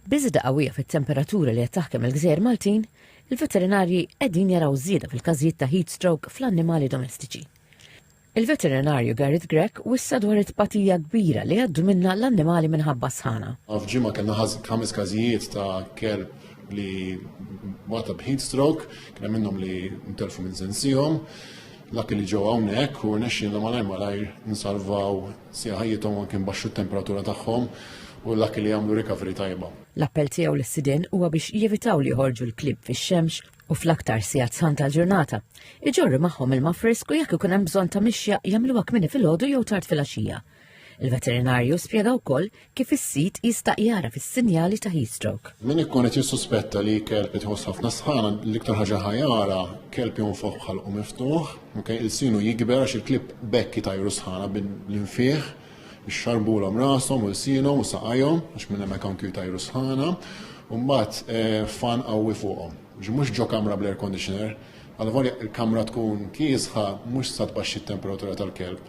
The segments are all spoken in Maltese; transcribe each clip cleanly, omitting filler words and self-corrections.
Biżida qawwija fit-temperatura li qed taħkem il-gżejjer Maltin, il-veterinarji qegħdin jaraw żieda fil-każijiet ta' heat stroke fl-annimali domestiċi. Il-veterinarju Gareth Grech wissa dwar it-tbatija kbira li għaddu minnha l-annimali minħabba sħana. F'ġimgħa kellna ħames każijiet ta' kelb li bata b'heat stroke, kien hemm minnhom li ntelfu minn sensihom. Dak li ġew hawnhekk u rnexxielna malajr malajr nsalvaw sija ħajjithom anke nbaxxu t-temperatura tagħhom u dak li jagħmlu recovery tajba. L-appell tiegħu lis-sidien huwa biex jevitaw li joħorġu l-klieb fix-xemx u fl-aktar sigħat sħan tal-ġurnata. Iġorru magħhom ilma frisk u jekk ikun hemm bżonn ta' mixja jagħmluha kmieni filgħodu jew tard filgħaxija. Il-veterinarju spjega wkoll kif is-sid jista' jara fis-sinjali ta' heat stroke. Min ikun qed jissuspetta li kelb qed iħoss ħafna sħana, l-iktar ħaġa ħajara kelb jonfoħ b'ħalqu miftuħ, okay, ilsienu jikber għax il-klieb b'hekk itajru sħana bl-infiħ, ixxarbulhom rashom u lsienhom u saqajhom għax minn hemmhekk anki jtajru sħana, u mbagħad eh, fan qawwi fuqhom. Mhux ġo kamra bl-air conditioner, għal il-kamra tkun kiesħa mhux sa tbaxxi t-temperatura tal-kelb.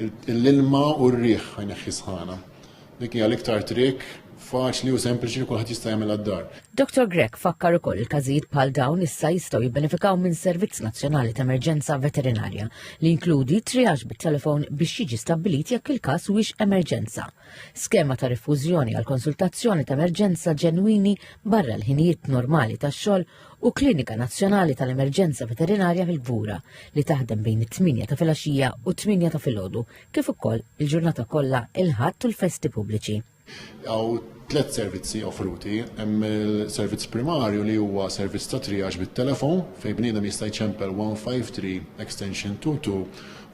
L-ilma u r-riħ ħajneħħi sħana. Dik hija l-iktar trick faċli u sempliċi li kulħadd jista' jagħmilha d-dar. Dr. Grech fakkar ukoll il-każijiet bħal dawn issa jistgħu jibbenefikaw minn Servizz Nazzjonali ta' Emerġenza Veterinarja li jinkludi triage bit-telefon biex jiġi stabbilit jekk il-każ huwiex emerġenza. Skema ta' rifużjoni għal konsultazzjoni ta' emerġenza ġenwini barra l-ħinijiet normali tax-xogħol u Klinika Nazzjonali tal-Emerġenza Veterinarja fil-Gvura li taħdem bejn it-8 ta' filgħaxija u 8 ta' filgħodu kif ukoll il-ġurnata kollha il-Ħadd u l-festi pubbliċi. Hawn tlet servizzi offruti, hemm il-servizz primarju li huwa servizz ta' triage bit-telefon fejn bniedem jista' jċempel 153 extension 22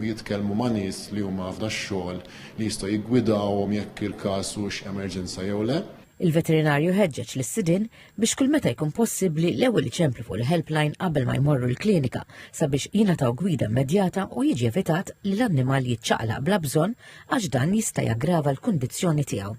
u jitkellmu ma' nies li huma f'da x-xogħol li jistgħu jiggwidawhom jekk il-każ hux emerġenza jew le. Il-veterinarju ħeġġeġ lis-sidien biex kull meta jkun possibbli l-ewwel iċemplu fuq il-helpline qabel ma jmorru l-klinika sabiex jingħataw gwida immedjata u jiġi evitat li l-annimal jiċċaqlaq bla bżonn għax dan jista' jaggrava l-kundizzjoni tiegħu.